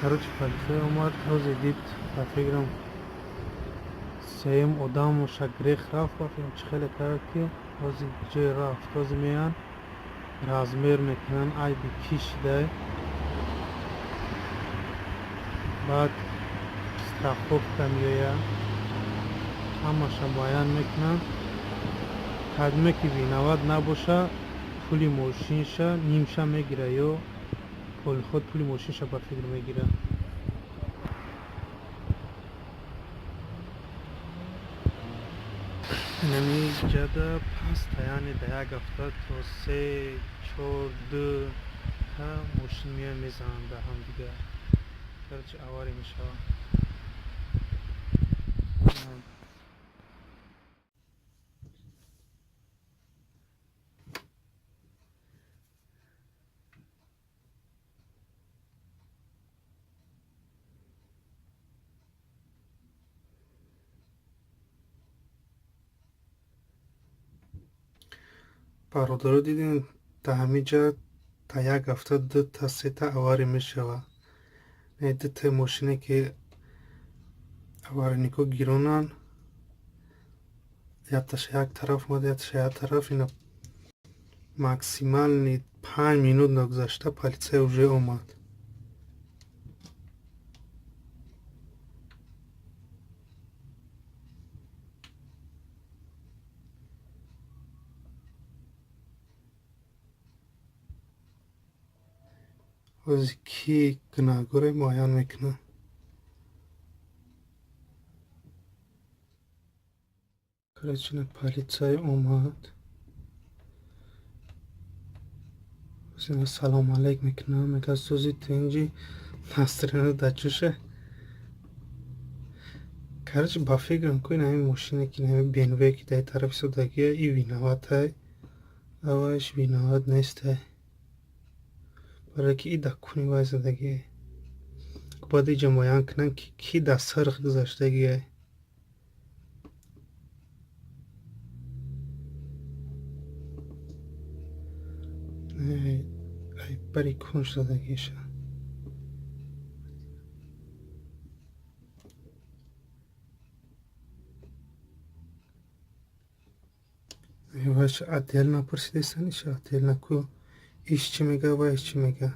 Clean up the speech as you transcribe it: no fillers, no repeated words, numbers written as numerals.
Короче, полицай омад, ҳозир дид, ба фикрам, сеюм одамша грех рафт, ба фикрам, чӣ хеле кард, ки ҳозир ҷой рафт. Ҳозир меянд, размер мекунанд, айби кӣ шидай, баъд страховка меояд, ҳамаша муайян мекунанд. Кадме ки виноват набоша, пули мошинша нимша мегира ё полиход пули мошинша, ба фикр, мегира. Инами ҷада паста, яъне да як ҳафта то се, чор, ду та мошин меояд, мезананд да ҳамдигар. Короче, авария мешавад. Бародаро, дидем, да ҳамин ҷа та як ҳафта дута, сета авария мешавад. Дутаи мошине ки аварийнико гиронанд, якташа як тараф омада, якташа як тараф. Ина максимальный 5 минут нагузашта полицай уже омад. Ҳозир кӣ гунаҳгоре, муайян мекунад. Короче, полицай омад, салом алейк мекунам, мегӯяд: «Сӯзи тинҷи, настроение дар чӯша?» Короче, ба фикрам ку, ин ҳамин мошине ки ҳамин БМВ ки дар тарафи истодагия, и виноватай, аваш виноват нестай, барое ки и дар куни вай задагие. Бояд иҷа муайян кунанд, ки кӣ дар сирх гузаштагие. Бари кунж задагиша. Ваш отдельно пурсидесан, иш отдельно ку, иш чӣ мега, вайш чӣ мега.